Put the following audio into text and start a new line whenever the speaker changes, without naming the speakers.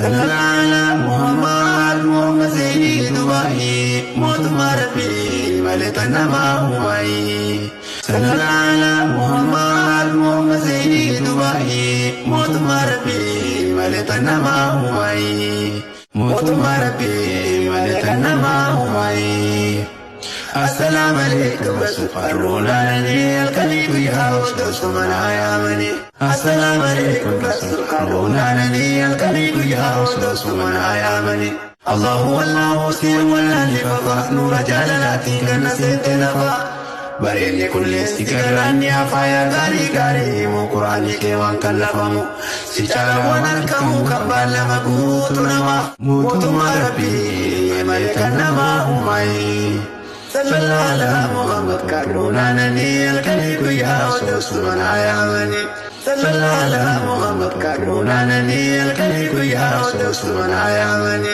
Sallallahu ala Muhammad Muhammad Zaini Dubai mootummaa Rabbii malee tan namaa uumayi. Sallallahu ala Muhammad Muhammad Zaini Dubai mootummaa Rabbii malee tan namaa uumayi. Mootummaa Rabbii malee tan namaa uumayi. Assalaamu alaikum rasuul naananii halkanii guyyaa osoo manaa yaamanii. Assalaamu alaikum rasuul naananii halkanii guyyaa osoo manaa yaamanii. Allahu wallahu siin wallaan fafa nuura jaalalaatiin kan seente nafa. Bareedni kulleessi garraanni afaayaa gaarii gaarii himuu quraanni kee waan kan lafamu. Si caala waan argamu kan baallama guutu nama. Mootummaa Rabbii malee kan namaa uumayi. Sallallahu ala Muhammad kadhuunaananii halkanii guyyaa osoo manaa yaamanii. Sallallahu ala Muhammad kadhuunaananii halkanii guyyaa osoo manaa yaamanii.